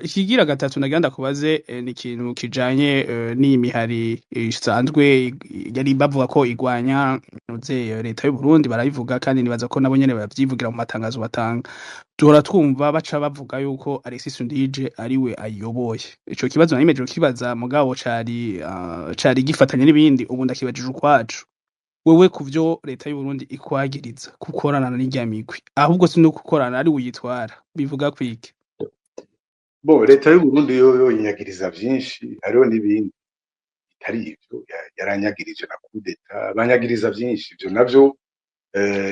Ikigira gatatu nagira ndakubaze, ni ikintu kijanye n'iyi mihari isanzwe yari bavuga ko igwanya nuze leta y'u Burundi. Barayivuga kandi nibaza ko nabo nyene bavyivugira mu matangazo batanga. Duhora twumva baca bavuga yuko Alexis Ndije ariwe ayiyoboye. Ico kibazo narimeje kukibaza, mugabo cari gifatanye n'ibindi. Ubu ndakibajije ukwacu. Wewe, kuvyo leta y'u Burundi ikwagiriza kukorana n'irya migwi, ahubwo si no gukorana, ari uyitwara, bivuga kwiki? Bo, leta y'u Burundi yo inyagiriza vyinshi, hariho n'ibindi bitari ivyo. Yaranyagirije na coup d'état, banyagiriza vyinshi. Ivyo navyo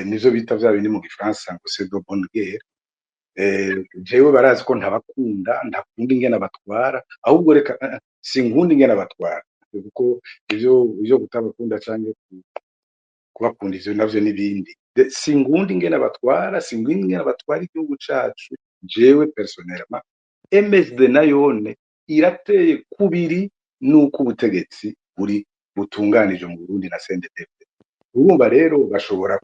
nivyo bita vya bindi mu gifaransa ngo c'est de bonne guerre. Jewe barazi ko ntabakunda, ntakunda ingene batwara. Ahubwo reka, sinkunda ingene batwara, kuko ivyo kutabakunda canke kubakunda, ivyo navyo n'ibindi. Sinkunda ingene batwara, sinkunda ingene batwara igihugu cacu. Jewe personnellement, MSD nayone irateye kubiri nuko ubutegetsi buri butunganije mu Burundi na CNDD-FDD. Urumva rero bashobora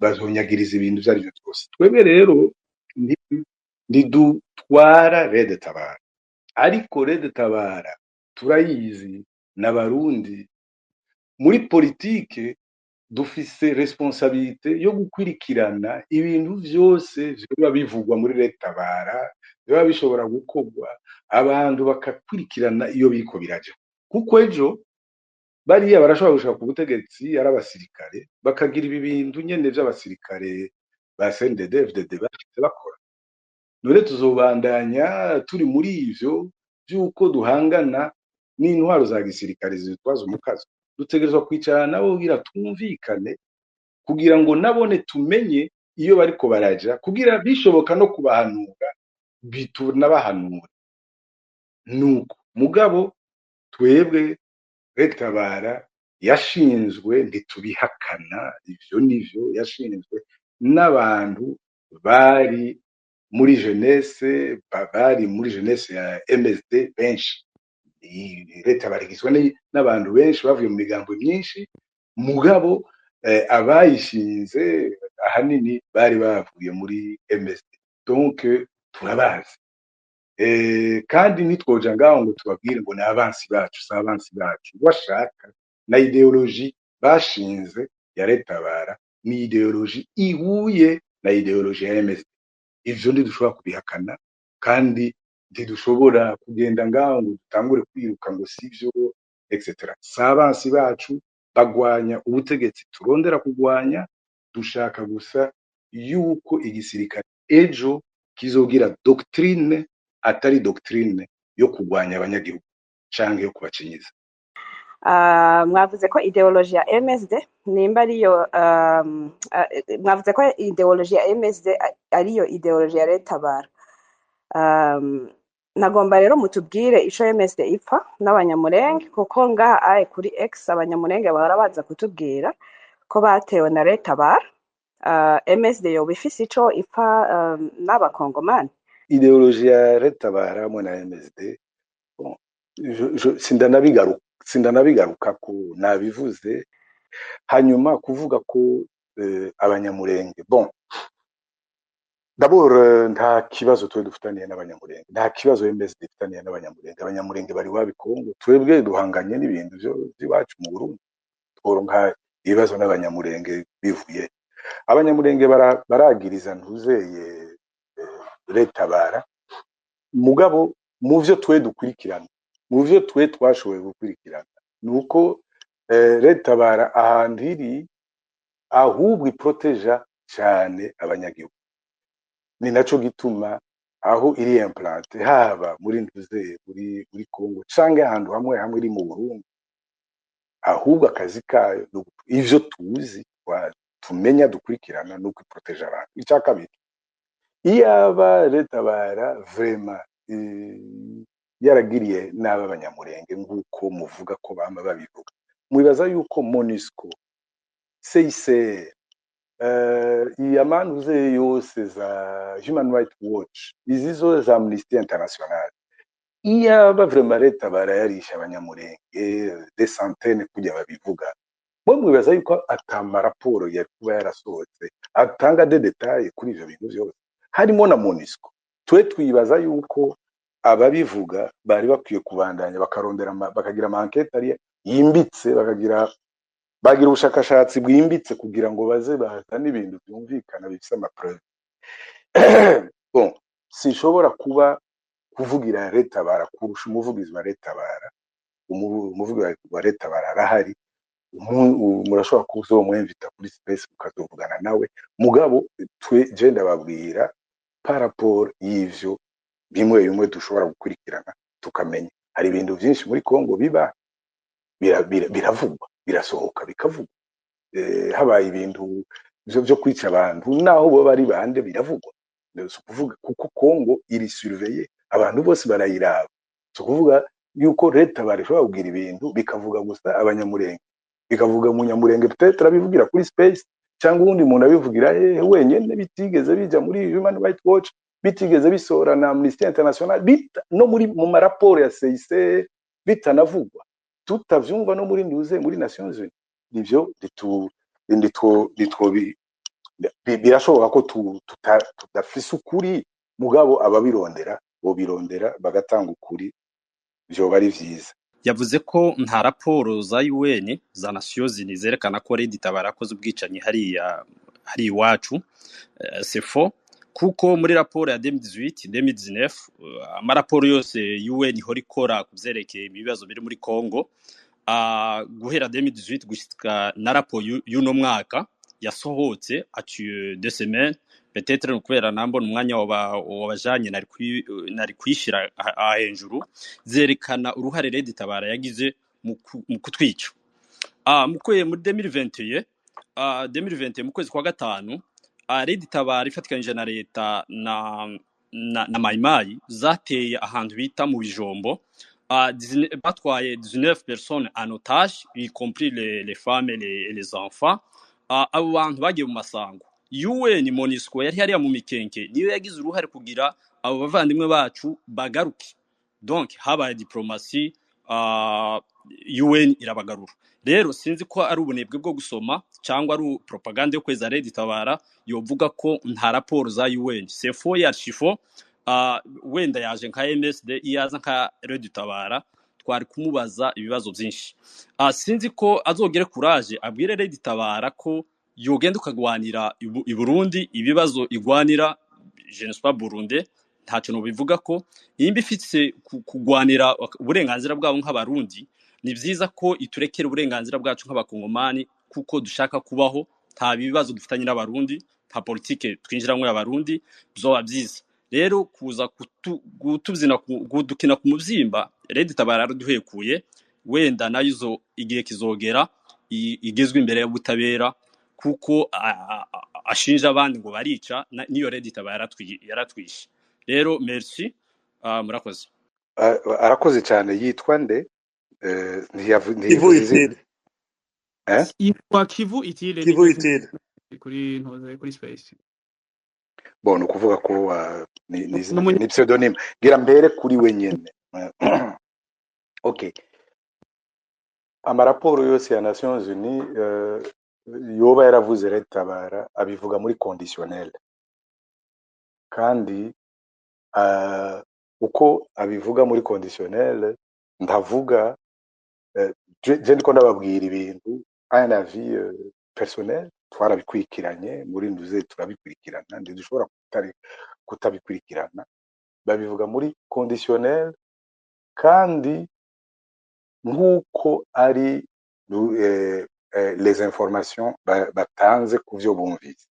bazonyagiriza ibintu ivyo arivyo vyose. Twebwe rero ntidutwara Red Tabara, ariko Red Tabara turayizi n'Abarundi. Muri politike dufise responsabilité yo gukwirikirana ibintu vyose vyoba bivugwa muri Red Tabara, biba bishobora gukorwa, abantu bakakurikirana iyo biriko biraja, kuko ejo bariya barashobora gushaka ku butegetsi ari abasirikare, bakagira ibi bintu nyene vy'abasirikare ba CNDD FDD bashitse bakora. None tuzobandanya turi muri ivyo vy'uko duhangana n'intwaro za gisirikare zitwaza umukazo? Dutegerezwa kwicarana nabo kugira twumvikane, kugira ngo nabone tumenye iyo bariko baraja, kugira bishoboka no kubahanura bitunabahanura. Nuko mugabo twebwe Red Tabara yashinzwe, ntitubihakana, ivyo nivyo, yashinzwe n'abantu bari muri jeunesse, bari muri jeunesse ya MSD benshi. Red Tabara igizwe n'abantu benshi bavuye mu migambo myinshi, mugabo abayishinze ahanini bari bavuye muri MSD. Donc turabazi. Kandi ntitwoja ngaho ngo tubabwire ngo ni abansi bacu. Si abansi bacu. Washaka na idéologie bashinze ya Red Tabara ni idéologie ihuye na idéologie ya MSD. Ivyo ntidushobora kubihakana, kandi ntidushobora kugenda ngaho ngo dutangure kwiruka ngo sivyo, etc. Si abansi bacu. Bagwanya ubutegetsi turondera kugwanya. Dushaka gusa yuko igisirikare ejo kizogira doctrine, atari doctrine yo kugwanya abanyagihugu canke yo kubacinyiza. Mwavuze ko idéologie ya MSD nimba ariyo, mwavuze ko idéologie ya MSD ariyo idéologie ya Red Tabara. Nagomba rero mutubwire ico MSD ipfa n'Abanyamurenge, kuko ngaha aye kuri X Abanyamurenge bahora baza kutubwira ko batewe na Red Tabara. MSD yoba ifise ico ipfa n'Abakongomani? Idéologie ya Red Tabara hamwe na MSD, bon, sindanabigaruka ko nabivuze. Hanyuma kuvuga ko Abanyamurenge, bon, d'abord nta kibazo twe dufitaniye n'Abanyamurenge, nta kibazo MSD ifitaniye n'Abanyamurenge. Abanyamurenge bari wabi Kongo, twebwe duhanganye n'ibintu vy'iwacu mu Burundi. Tworonka ibibazo n'Abanyamurenge bivuye? Abanyamurenge baragiriza ntuzeye Red Tabara, mugabo mu vyo twe dukurikirana, mu vyo twe twashoboye gukurikirana, nuko Red Tabara ahantu iri ahubwo iproteja cane abanyagihugu. Ni naco gituma aho iri implantée, haba muri ntuze muri Congo canke ahantu hamwe hamwe iri mu Burundi, ahubwo akazi kayo ivyo tuzi tumenya dukurikirana nuko iproteja abantu. Icya kabiri, iyaba Red Tabara vraiment yaragiriye nabi Abanyamurenge nk'uko muvuga ko bama babivuga, mwibaza yuko MONUSCO, CICR, iyamantuze yose za Human Rights Watch, izi zo za Amnesty International, iyaba vraiment Red Tabara yarishe Abanyamurenge des centaines kujya babivuga, mwe mwibaza yuko ata maraporo yari kuba yarasohotse atanga des détails kuri ivyo bintu vyose, harimo na MONUSCO? Twe twibaza yuko ababivuga bari bakwiye kubandanya bakarondera bakagira ama enquêtes ari yimbitse, bagira ubushakashatsi bwimbitse kugira ngo baze bazane ibintu byumvikana, bifise ama preuves. Bon, sinshobora kuba kuvugira RED-Tabara kurusha umuvugizi wa RED-Tabara. Umuvugizi wa RED-Tabara arahari. Murashobora kuzomwemvita kuri space mukazovugana nawe. Mugabo twe, je ndababwira par rapport y'ivyo bimwe bimwe dushobora gukurikirana tukamenya. Hari ibintu byinshi muri Congo biba biravugwa, birasohoka, bikavugwa. Habaye ibintu vyo kwica abantu, naho bo bari bande, biravugwa. Si ukuvuga kuko Congo iri surveillée, abantu bose barayiraba. Si ukuvuga yuko leta barishobora kugira ibintu bikavuga gusa Abanyamurenge, bikavuga Umunyamurenge peut-être abivugira kuri space, cyangwa uwundi muntu abivugira hehe wenyene, bitigeze bija muri Human Rights Watch, bitigeze bisohora na Amnesty International, no muri mu maraporo ya CICR bitanavugwa, tutavyumva no muri nduze muri Nations Unies. Nivyo nitwo birashoboka ko tudafise ukuri, mugabo ababirondera bobirondera bagatanga ukuri, vyoba ari vyiza. Yavuze ko nta raporo za UN, za Nations Unies, zerekana ko RED-Tabara yakoze ubwicanyi hariya hari iwacu. C'est faux, kuko muri raporo ya 2018, 2019, amaraporo yose UN ihora ikora ku vyerekeye ibibazo biri muri Congo, guhera 2018 gushika na raporo y'uno mwaka yasohotse aciye 2 semaines, peut-être ni ukubera nambona umwanya wabajanye nari kuyishira hejuru, zerekana uruhare RED-Tabara yagize mu kutwica. Muri 2021, 2021 mu kwezi kwa gatanu, RED-Tabara ifatikanije na leta na Mayimayi zateye ahantu bita mu Bijombo. Batwaye 19 personnes en otage, y compris les femmes et les enfants. Abo bantu bagiye mu masango. UN MONUSCO yari hariya mu Mikenke, niyo yagize uruhare kugira abo bavandimwe bacu bagaruke. Donc habaye diplomatie, UN irabagarura. Rero sinzi ko ari ubunebwe bwo gusoma cyangwa ari propagande yo kweza RED-Tabara yovuga ko nta raporo za UN. C'est faux et archi-faux. Wenda yaje nka MSD, iyo aza nka RED-Tabara twari kumubaza ibibazo byinshi. Sinzi ko azogere courage abwire RED-Tabara ko yogenda ukagwanira i Burundi ibibazo igwanira. Je ne suis pas burundais, ntaco nobivuga ko imba ifise kugwanira uburenganzira bwabo nk'Abarundi. Ni vyiza ko iturekera uburenganzira bwacu nk'Abakongomani, kuko dushaka kubaho, nta bibazo dufitanye n'Abarundi, nta politike twinjiramwo y'Abarundi. Vyoba vyiza rero kuza kutubyina, kudukina ku muvyimba. RED-Tabara yaraduhekuye. Wenda nayo izo igihe kizogera igezwe imbere y'ubutabera, kuko ashinja abandi ngo barica, niyo RED-Tabara yaratwishe. Rero merci, murakoze. Arakoze cyane. Yitwa nde? Kivu Ntiyavuze izina. Itile. Eh? Yitwa Kivu Itile. Kivu Niryo Itile. Kuri ntoze kuri space. Bon, ni ukuvuga ko ni izina N'umunya ni pseudonyme ngira mbere kuri we nyene. Okay, amaraporo yose ya Nations Unies yoba yaravuze RED-Tabara abivuga muri conditionnel, kandi uko abivuga muri conditionnel, ndavuga je ndiko ndababwira ibintu, un avis personnel. Twarabikurikiranye muri nduze, turabikurikirana, ntidushobora kutabikurikirana. Babivuga muri conditionnel, kandi nk'uko ari les informations batanze ku vyo bumvise.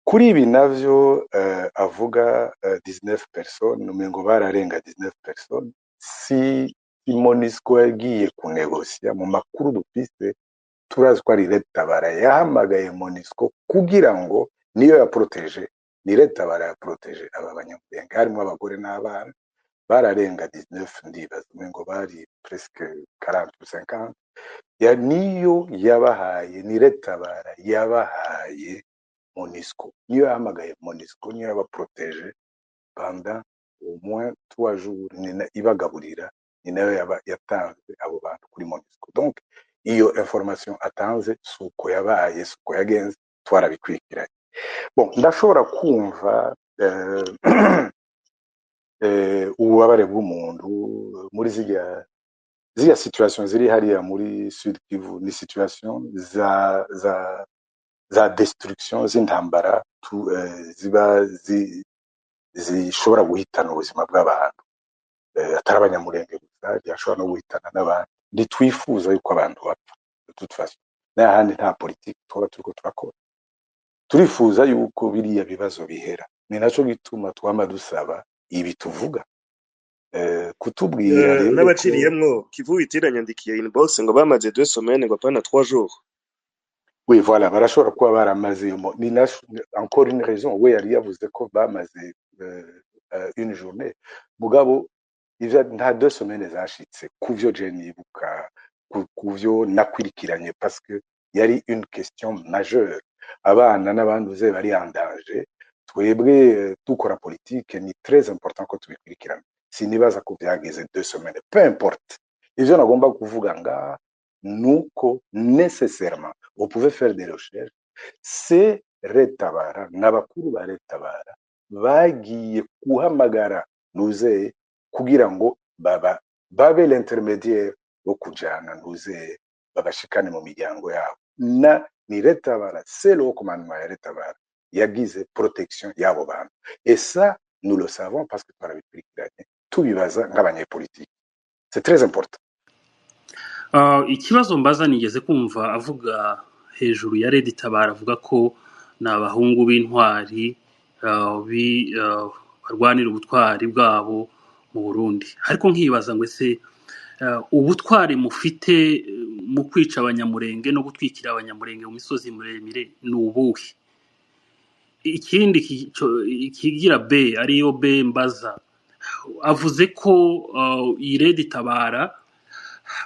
Kuri ibi navyo avuga 19 personnes, umengo bararenga 19 personnes. Si MONUSCO yagiye kunegosya, mu makuru dufise turazi ko ari RED-Tabara yahamagaye MONUSCO kugira ngo niyo ya protéger. Ni RED-Tabara ya protéger aba Banyamulenge, harimo abagore n'abana, bararenga 19, ndibaza umengo bari presque 40 ou 50. Ya niyo yabahaye, ni RED-Tabara yabahaye MONUSCO, niyo yahamagaye MONUSCO, niyo yabaproteje pendant au moins 3 jours, ni ibagaburira, ni nayo yatanze abo bantu kuri MONUSCO. Donc iyo information atanze si uko yabaye, si uko yagenze, twarabikurikiranye. Bon, ndashobora kumva. ububabare bw'umuntu muri ziriya situation ziri hariya muri Sud Kivu. Ni situation za destruction, z'intambara ziba zishobora guhitana ubuzima bw'abantu, atari Abanyamurenge gusa, byashobora no guhitana n'abandi. Ntitwifuza yuko abantu bapfa de toute façon, n'ahandi nta politiki tuba turiko turakora. Turifuza yuko biriya bibazo bihera. Ni naco gituma twama dusaba ibi tuvuga, kutubwira rero ko N'abaciriyemwo Kivu itiranyandikiye inbox ngo bamaze 2 semaines, ngo apana 3 jours. Oui, voilà, barashobora kuba baramaze iyo ni encore une raison. We yari yavuze ko bamaze une journée, mugabo ivyo nta 2 semaines zashitse kuvyo je nibuka, kuvyo nakwirikiranye, parce que yari une question majeure, abana n'abandi uze bari en danger. Twebwe dukora politique, ni très important ko tubikurikirana. Sinibaza ko byageze 2 semaines. Peu importe, ivyo nagomba kuvuga ngaha nuko nécessairement vous pouvez faire des recherches. C'est Red Tabara n'abakuru ba Red Tabara bagiye guhamagara Nuzeye kugira ngo baba babe l'intermédiaire wo kujana Nuzeye, babashikane mu miryango yabo. Na ni Red Tabara, c'est le haut commandement ya Red Tabara yagize protection y'abo bantu, et ça nous le savons parce que twarabikurikiranye, tubibaza nk'abanyepolitiki. C'est très important. Ikibazo mbaza, nigeze kumva avuga hejuru ya Red Tabara, avuga ko ni abahungu b'intwari, barwanira ubutwari bwabo mu Burundi, ariko nkibaza ngo ese ubutwari mufite mu kwica Abanyamurenge no gutwikira Abanyamurenge mu misozi miremire ni ubuhe? Ikindi kigira b ariyo b mbaza, avuze ko iyi Red Tabara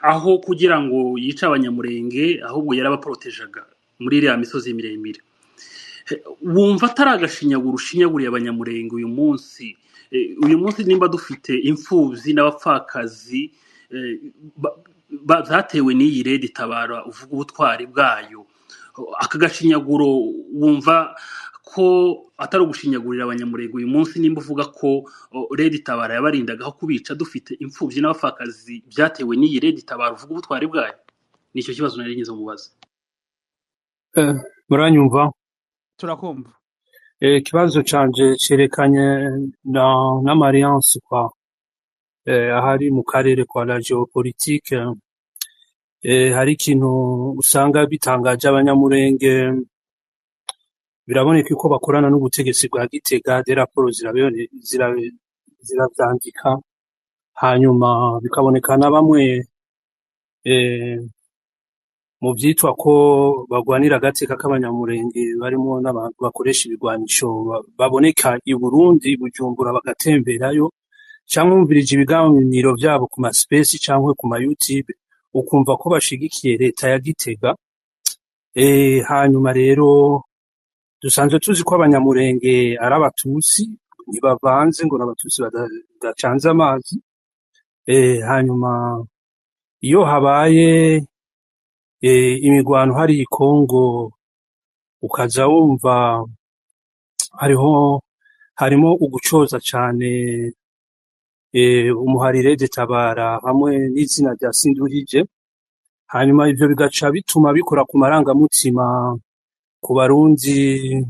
aho kugira ngo yice Abanyamurenge ahubwo yarabaporotejaga muri iriya misozi miremire. Wumva atari agashinyaguro ushinyaguriye Abanyamurenge uyu munsi? Uyu munsi nimba dufite imfubyi n'abapfakazi zatewe n'iyi Red Tabara uvuga ubutwari bwayo, aka gashinyaguro wumva ko atari ugushinyagurira Abanyamurenge uyu munsi, nimba uvuga ko Red Tabara yabarindagaho kubica, dufite imfubyi n'abapfakazi byatewe n'iyi Red Tabara uvuga ubutwari bwayo? Nicyo kibazo nari ngize mubaza. Muranyumva? Turakumva. Ikibazo canje cerekanye na n'ama alliances kwa ahari mu karere kwa la géopolitique. Hari ikintu usanga bitangaje Abanyamurenge, biraboneka ko bakorana n'ubutegetsi bwa Gitega, des rapports ziravyandika, hanyuma bikaboneka na bamwe mu vyitwa ko bagwanira agateka k'Abanyamurenge, barimo n'abantu bakoresha ibigwanisho baboneka i Burundi, Bujumbura, bagatemberayo, canke wumvirije ibiganiro vyabo ku ma space canke ku ma YouTube, ukumva ko bashigikiye leta ya Gitega. Hanyuma rero dusanzwe tuzi ko Abanyamurenge ari Abatutsi, ntibavanze ngo n'Abatutsi badacanze amazi. Hanyuma iyo habaye imigwano hari i Kongo, ukaza wumva hariho harimo ugucoza cane umuhari Red Tabara hamwe n'izina rya Sinduhije, hanyuma ivyo bigaca bituma bikora ku marangamutima ku Barundi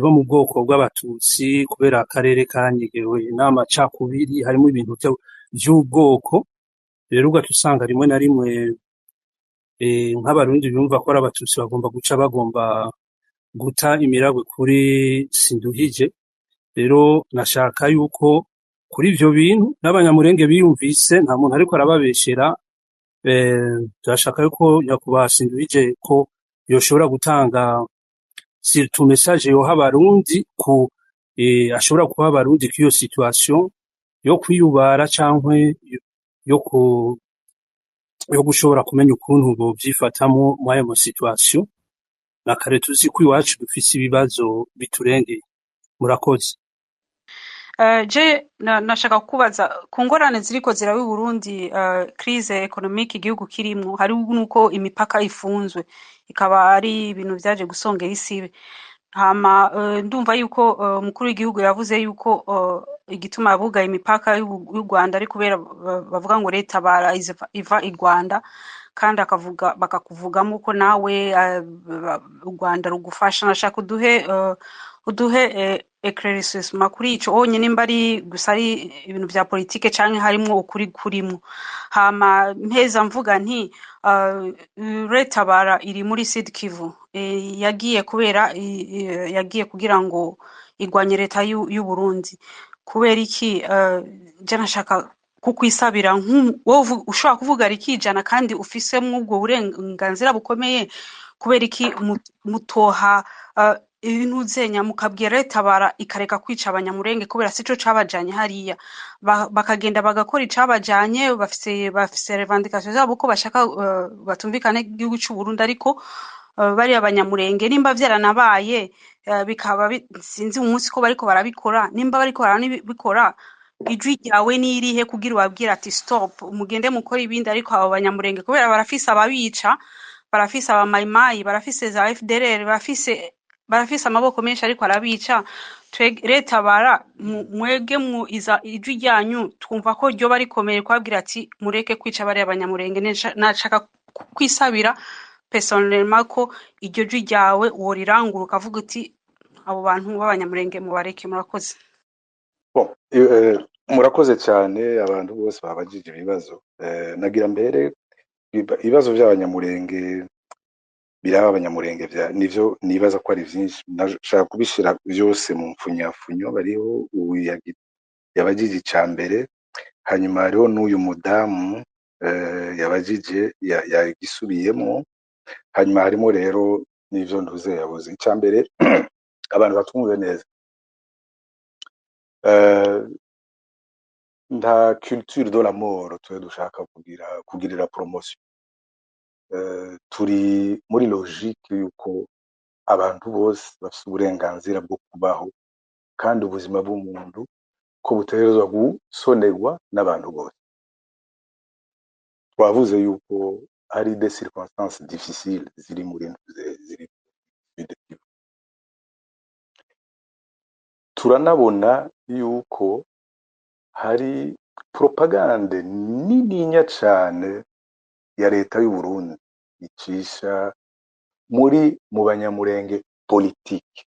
bo mu bwoko bw'Abatutsi, kubera akarere kanyegewe n'amacakubiri, harimo ibintu vy'ubwoko. Rero ugaca usanga rimwe na rimwe nk'Abarundi bumva ko ari Abatutsi bagomba guca bagomba guta imiragwe kuri Sinduhije. Rero nashaka yuko kuri ivyo bintu n'Abanyamurenge biyumvise, nta muntu ariko arababeshera. Turashaka yuko nyakubahwa Sinduhije ko yoshobora gutanga surtout message yoha Abarundi ku ashobora kuha Abarundi k'iyo situation yo kwiyubara cankwe yo gushobora kumenya ukuntu bovyifatamwo mw'ayo ma situation, na kare tuzi ko iwacu dufise ibibazo biturengeye. Murakoze. Je nashaka kukubaza ku ngorane ziriko ziraba i Burundi, crise économique igihugu kirimwo, hari nuko imipaka ifunzwe, ikaba ari ibintu vyaje gusongera isibe. Hama ndumva yuko umukuru w'igihugu yavuze yuko igituma bugaye imipaka y'u Rwanda ari kubera bavuga ngo leta bara iva i Rwanda, kandi akavuga bakakuvugamo ko nawe u Rwanda rugufasha. Nashaka uduhe éclaircissement kuri ico onye, nimba ari gusa ari ibintu vya politike canke harimwo ukuri kurimwo. Hama mpeza mvuga nti Leta bara iri muri Sud Kivu, yagiye kubera yagiye kugira ngo igwanye leta y'u Burundi. Kubera iki je nashaka kukwisabira, wowe ushobora kuvuga rikijana kandi ufisemwo ubwo burenganzira bukomeye, kubera iki mutoha ibintu mukabwira leta bara ikareka kwica Abanyamurenge? Kubera sico cabajanye hariya. Bakagenda bagakora icabajanye. Bafise revendication zabo ko bashaka batumvikane igihugu c'u Burundi, ariko bariya Abanyamurenge nimba vyaranabaye, bikaba sinzi umunsi ko bariko barabikora, nimba bariko baranabikora, ijwi ryawe ni irihe kugira ubabwire ati: "Stop, mugende mukore ibindi"? Ariko abo Banyamurenge, kubera barafise ababica, barafise abamayimayi, barafise za FDLR, barafise amaboko menshi ariko arabica. Leta bara mwege mu iza ijwi ryanyu twumva ko ryoba rikomeye kubabwira ati: "Mureke kwica bariya Banyamurenge." Nashaka kwisabira personnellement ko iryo jwi ryawe worirangura ukavuga uti: "Abo bantu b'Abanyamurenge mubareke." Murakoze. Bon, murakoze cyane abantu bose babajije ibibazo. Nagira mbere ibibazo by'Abanyamurenge biraba Abanyamurenge nivyo nibaza ko ari vyinshi, nashaka kubishira vyose mu mfunyafunyo. Bariho ubu yabajije ica mbere, hanyuma hariho n'uyu mudamu yabajije yagisubiyemo, hanyuma harimo rero n'ivyo ntuze yabuze. Ica mbere, abantu batwumve neza, nta culture de la mort twe dushaka kugira kugirira promotion. Turi muri logique yuko abantu bose bafise uburenganzira bwo kubaho, kandi ubuzima bw'umuntu ko butegerezwa gusonerwa n'abantu bose. Twavuze yuko hari des circonstances difficiles ziri muri ziri Sud Kivu. Turanabona yuko hari propagande nininya cane ya leta y'u Burundi icisha muri mu Banyamurenge politike.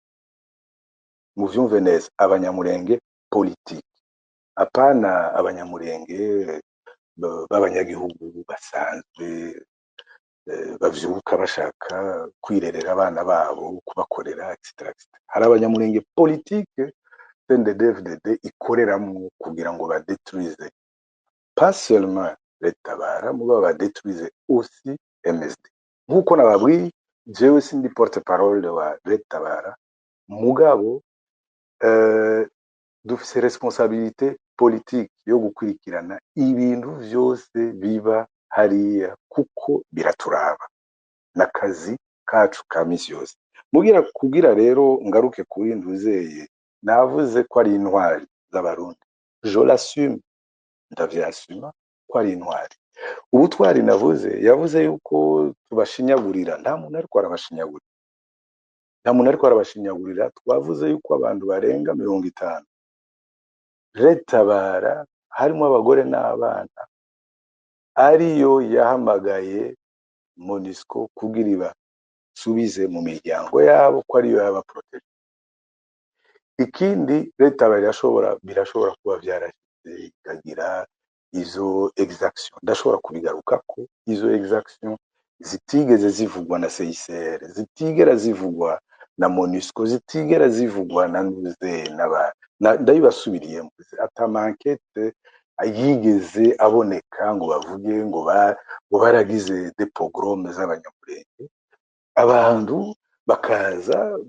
Muvyumve neza, Abanyamurenge politike, apana Abanyamurenge b'abanyagihugu basanzwe bavyuka bashaka kwirerera abana babo, kubakorera, etc etc. Hari Abanyamurenge politike CNDD-FDD ikoreramwo kugira ngo badétruise pas seulement Red Tabara, muba badétruise aussi MSD. Nkuko nababwiye, jewe sindi porte parole wa Red Tabara, mugabo dufise responsabilité politique yo gukurikirana ibintu vyose biba hariya, kuko biraturaba n'akazi kacu ka misi yose. Mugira kugira rero ngaruke kuri Nduzeye, navuze ko ari intwari z'Abarundi, je l'assume, ndavyasuma ko ari intwari. Ubutwari navuze, yavuze yuko tubashinyagurira. Nta muntu ariko arabashinyagurira, nta muntu ariko arabashinyagurira. Twavuze yuko abantu barenga 50 Red Tabara, harimo abagore n'abana, ariyo yahamagaye MONUSCO kugira ibasubize mu miryango yabo, ko ariyo yabaprotéger. Ikindi, Red Tabara birashobora kuba vyarashitse ikagira izo exaction, ndashobora kubigarukako, izo exaction zitigeze zivugwa na CICR, zitigera zivugwa na MONUSCO, zitigera zivugwa na Nuze ndabibasubiriyemo, ata ma enquêtes yigeze aboneka ngo bavuge ngo baragize des pogroms z'Abanyamurenge. Abantu bakaza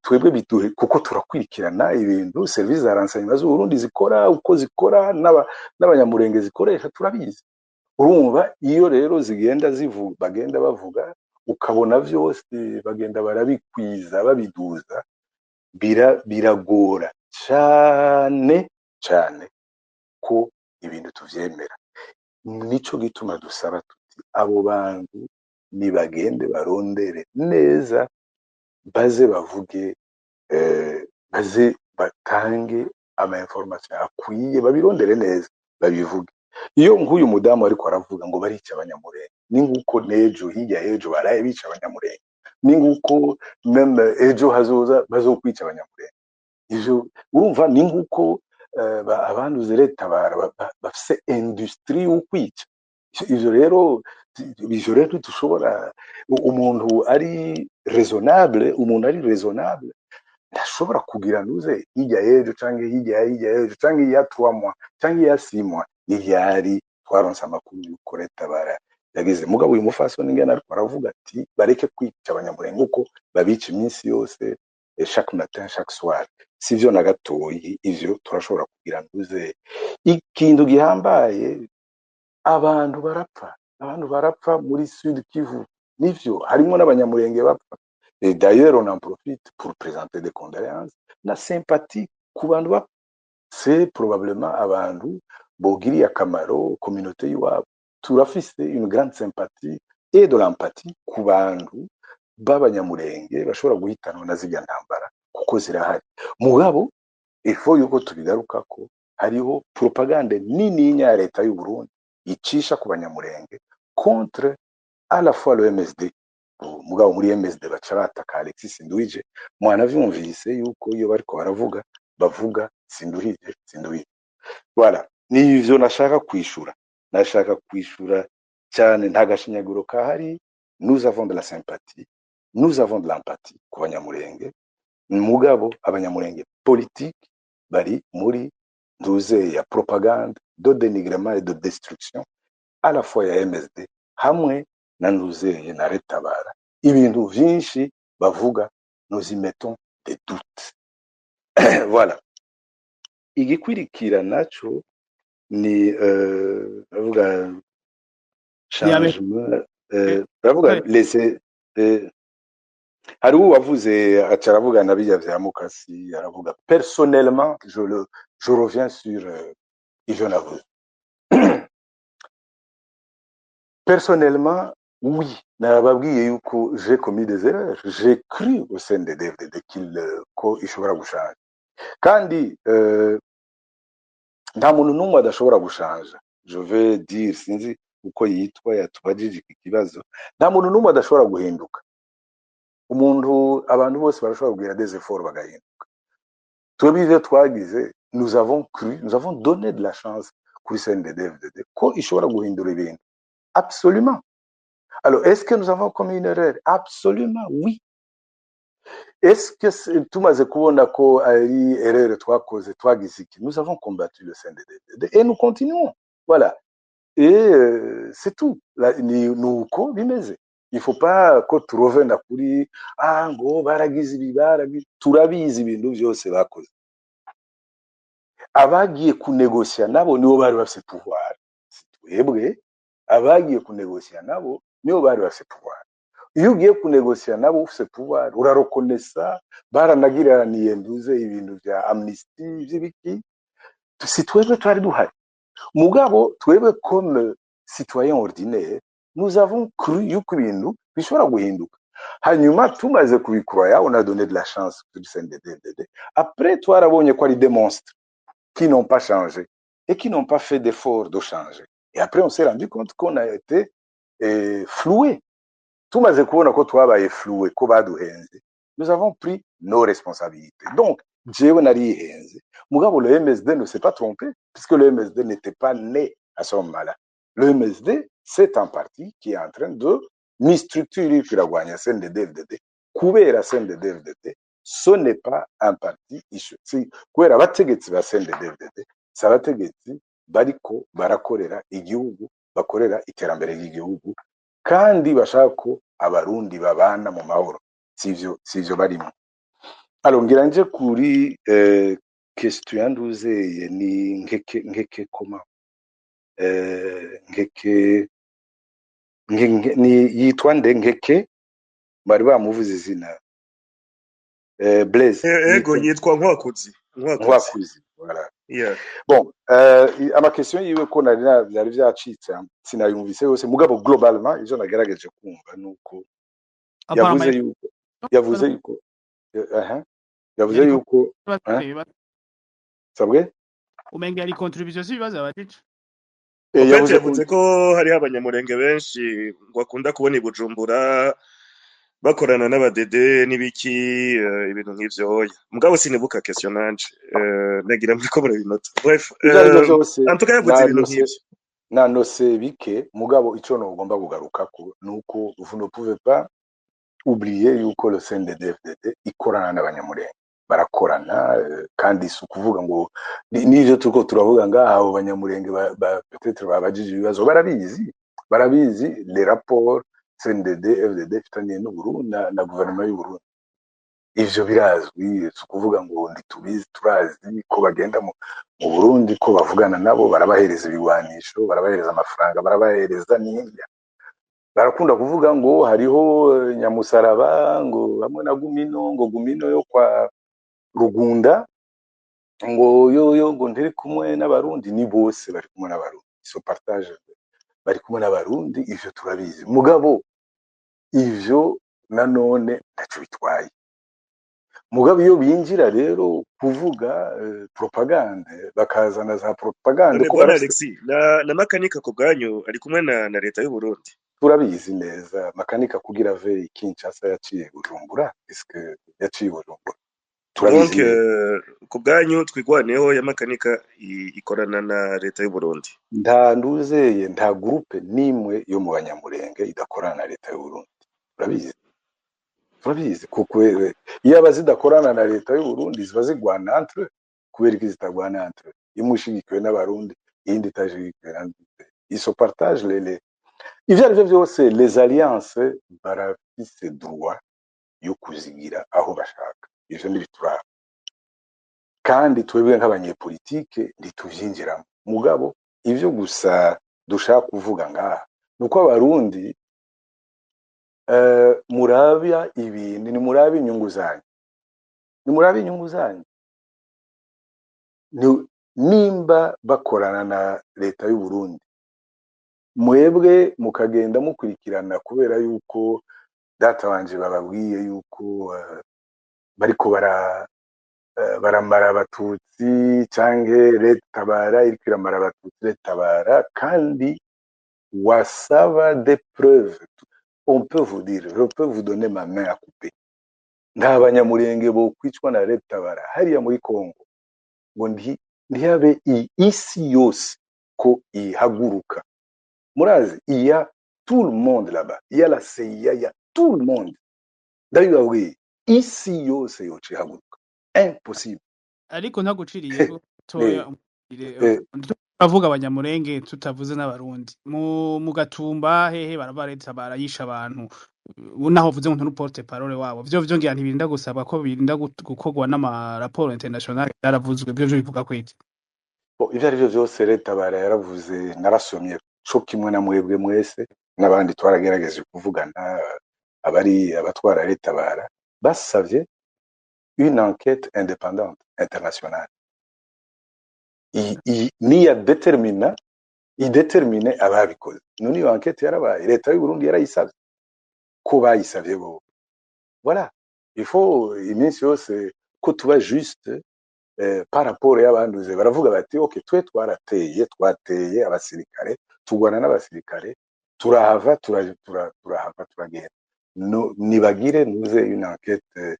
twebwe biduhe, kuko turakurikirana ibintu service za renseignement z'u Burundi zikora, uko zikora n'Abanyamurenge zikoresha, turabizi. Urumva, iyo rero zigenda zivuga, bagenda bavuga, ukabona vyose bagenda barabikwiza, babiduza, biragora cane cane ko ibintu tuvyemera. Nico gituma dusaba tuti: abo bantu nibagende barondere neza. Baze bavuge, baze batange ama information akwiye, babirondere neza, babivuge. Iyo nk'uyu mudamu ariko aravuga ngo barica Abanyamurenge, ni nk'uko n'ejo hirya y'ejo baraye bica Abanyamurenge, ni nk'uko même ejo hazoza bazokwica Abanyamurenge. Ivyo urumva ni nk'uko abanduze Red Tabara bafise industrie yo kwica. Ivyo rero dushobora, umuntu ari raisonnable, umuntu ari raisonnable ntashobora kugira ntuze hirya y'ejo canke hirya ya hirya y'ejo canke iya 3 mois canke iya 6 mois. N'iryari twaronse amakuru yuko Red Tabara yagize? Mugabo uyu mufasoni ingene ariko aravuga ati bareke kwica Abanyamurenge uko babica iminsi yose, chaque matin, chaque soir, sivyo na gatoyi. Ivyo turashobora kugira ntuze ikintu gihambaye. Abantu barapfa, abantu barapfa muri Sud Kivu, nivyo, harimo n'Abanyamurenge bapfa. Et d'ailleurs, on en profite pour présenter des condoléances na sympathie ku bantu bapfa. C'est probablement abantu bogiriye akamaro communauté y'iwabo. Turafise une grande sympathie et de l'empathie ku bantu b'Abanyamurenge bashobora guhitanwa na zirya ntambara, kuko zirahari. Mugabo il faut yuko tubigarukako, hariho propagande nini ya leta y'u Burundi icisha ku Banyamurenge contre à la fois le MSD. Mugabo muri MSD baca bataka Alexis Sinduhije. Mwanavyumvise yuko iyo bariko baravuga bavuga Sinduhije, Sinduhije. Voilà, nivyo nashaka kwishura, nashaka kwishura cyane. Nta gashinyaguro kahari. Nous avons de la sympathie, nous avons de l'empathie ku Banyamurenge. Mugabo Abanyamurenge politique bari muri ntuze ya propagande de dénigrement et de destruction à la fois ya MSD hamwe na ntuzeye na Red Tabara. Ibintu vyinshi bavuga, nous y mettons des doutes. Voilà. Igikwirikira naco ni bavuga changement, baravuga laisser, hari uwavuze aca aravuga na bijya vya Mukasi, aravuga personnellement. Je reviens sur ivyo navuze personnellement. Oui, nababwiye yuko j'ai commis des erreurs. J'ai cru au CNDD-FDD qu'il ko ishobora gushanja. Kandi nta muntu n'umwe adashobora gushanja. Je vais dire, sinzi uko yitwa yatubajije iki kibazo, nta muntu n'umwe adashobora guhinduka. Umuntu, abantu bose barashobora kugira des efforts bagahinduka. Twebwe ivyo twagize, nous avons cru, nous avons donné de la chance kuri CNDD-FDD ko ishobora guhindura ibintu. Absolument. Alors, est-ce que nous avons commis une erreur? Absolument oui. Est-ce que tumaze kubona ko ari erreur twakoze, twagize iki? Nous avons combattu le CNDD-FDD et nous continuons. Voilà, et c'est tout. La, ni nuko bimeze. Il faut pas ko turovena kuri ngo baragize ibi, baragize. Turabizi ibintu byose bakoze. Abagiye kunegosya nabo nibo bari bafise pouvoir, si twebwe. Abagiye kunegosya nabo nibo bari bafise pouvoir. Iyo ugiye kunegosya nabo ufise pouvoir, urarokonesa baranagiraniye nduze ibintu vya amnistie vy'ibiki. Si twebwe twari duhari. Mugabo twebwe comme citoyen ordinaire, nous avons cru yuko ibintu bishobora guhinduka. Hanyuma tumaze kubikroya, on a donné de la chance kuri CNDD-FDD. Après twarabonye ko ari des monstres qui n'ont pas changé et qui n'ont pas fait d'effort de changer. Et après on s'est rendu compte qu'on a été floué. Tumaze kubona ko twabaye floué, ko baduhenze, nous avons pris nos responsabilités. Donc jewe narihenze, mugabo le MSD ne s'est pas trompé, puisque le MSD n'était pas né à ce moment-là. Le MSD, c'est un parti qui est en train de ni structure iriko iragwanya CNDD-FDD kubera CNDD-FDD. Ce n'est pas un parti issu si kubera abategetsi ba CNDD-FDD, si abategetsi bariko barakorera igihugu, bakorera iterambere ry'igihugu kandi bashaka ko Abarundi babana mu mahoro. Sivyo, sivyo barimo. Alors ngira nje kuri question yanduzeye ni Nkeke, Nkeke koma Nkeke ni yitwa nde? Nkeke bari bamuvuze izina, Blaise. Ego. Yitwa Yitwa Nkwakuzi, Nkwakuzi. Nkwakuzi, voilà. Yeah. Bon, ama question yiwe ko nari byari byacitse, sinayumvise yose. Mugabo globalement ivyo nagerageje kumva nuko yavuze Apparemment yuko Yavuze yuko aha yavuze Yari yuko ibibazo. Sabwe. Umenga yari contribution, si ibibazo abajije. En fait, Yavuze ko yavuze ko hariho Abanyamurenge benshi ngo akunda kubona i Bujumbura bakorana n'abadede n'ibiki, ibintu nk'ivyo. Oya, mugabo sinibuka question nanje. Nagira muri ko murabinota. Bref, Ivyo ari byo byose, en tout cas yavuze ibintu nanose nk'ivyo. Nanose bike, mugabo ico nogomba kugarukako nuko vous ne pouvez pas oublier yuko le CNDD-FDD ikorana n'Abanyamurenge, barakorana, kandi si ukuvuga ngo n'ivyo turiko turavuga ngaha, abo Banyamurenge peut-être babajije ibibazo, barabizi, barabizi les rapports CNDD FDD ifitaniye n'Uburundi na guverinoma y'u Burundi. Ivyo birazwi, si ukuvuga ngo ntitubizi. Turazi ko bagenda mu Burundi, ko bavugana nabo, barabahereza ibigwanisho, barabahereza amafaranga, barabahereza n'indya. Barakunda kuvuga ngo hariho Nyamusaraba, ngo hamwe na Gumino, ngo Gumino yo kwa Rugunda, ngo yo ngo ntiri kumwe n'Abarundi. Ni bose bari kumwe n'Abarundi, so partage, bari kumwe n'Abarundi, ivyo turabizi. Mugabo ivyo nanone ntaco bitwaye. Mugabo iyo binjira rero kuvuga propagande, bakazana za propagande None ko bwana barafise Alexis na Makanika ku bwanyu ari kumwe na leta y'u Burundi? Turabizi neza. Makanika kugira ave i Kinshasa yaciye Bujumbura. Est-ce yaciye Bujumbura? Turabizi Donc neza. Ku bwanyu Twigwaneho ya Makanika ikorana na leta y'u Burundi? Nta nduzeye, nta groupe n'imwe yo mu Banyamurenge idakorana na leta y'u Burundi. Turabizi, turabizi, kuko iyo aba zidakorana na leta y'u Burundi ziba zigwana entre. Kubera iki zitagwana entre? Imwe ishigikiwe n'Abarundi, iyindi itashigikiwe na, ils se partagent les ivyo ari vyo byose. Les alliances, barafise droit yo kuzigira aho bashaka, ivyo ntibituraba, kandi twebwe nk'abanyepolitike ntituvyinjiramo. Mugabo ivyo gusa dushaka kuvuga ngaha nuko Abarundi murabya ibintu, nimurabe inyungu zanyu, nimurabe inyungu zanyu. Nimba bakorana na leta y'u Burundi, mwebwe mukagenda mukurikirana kubera yuko data wanje bababwiye yuko bariko baramara Abatutsi, canke Leta Tabara iriko iramara Abatutsi, Leta Tabara, kandi wasaba des preuves, on peut vous dire, je peux vous donner ma main à couper, nta Banyamurenge bo kwicwa na Leta Tabara hariya muri Congo ngo ntihabe isi yose ko ihaguruka. Murazi, il y a tout le monde là-bas, il y a la CIA, il y a tout le monde. Ndabibabwiye, isi yose yoca ihaguruka. Impossible. Ariko ntaguciriye toya, avuga Abanyamurenge tutavuze n'Abarundi mu Gatumba hehe baraba leta barayisha abantu. Ubu naho uvuze ngo nturi porte parole wabo, vyo ngira ntibirinda gusabwa ko birinda gukorwa n'amaraporo international, yaravuzwe vyo bivuga kwiki? Bon, ivyo ari vyo vyose, Leta bara yaravuze, narasomye co kimwe na mwebwe mwese n'abandi twaragerageje kuvugana. Abari abatwara Leta bara basavye une enquête indépendante internationale niya determina idetermine ababikoze. None iyo enquête yarabaye? Leta y'u Burundi yarayisavye? Ko bayisavye bo. Voilà, il faut iminsi yose ko tuba juste par rapport y'abanduze. Baravuga bati: "Ok, twe twarateye, twateye abasirikare, tugwana n'abasirikare, turahava, turahava turagenda." No, nibagire nuze une enquête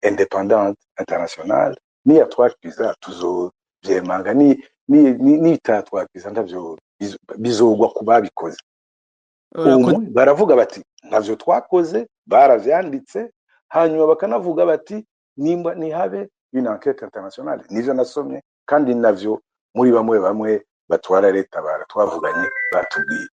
indépendante internationale, niyatwakiza tuzovyemanga, nitatwakiza ntavyo bizogwa ku babikoze. Urakoze. Umwe baravuga bati ntavyo twakoze, baravyanditse, hanyuma bakanavuga bati nimba nihabe une enquête internationale. Nivyo nasomye, kandi navyo muri bamwe bamwe batwara leta bara twavuganye batubwiye.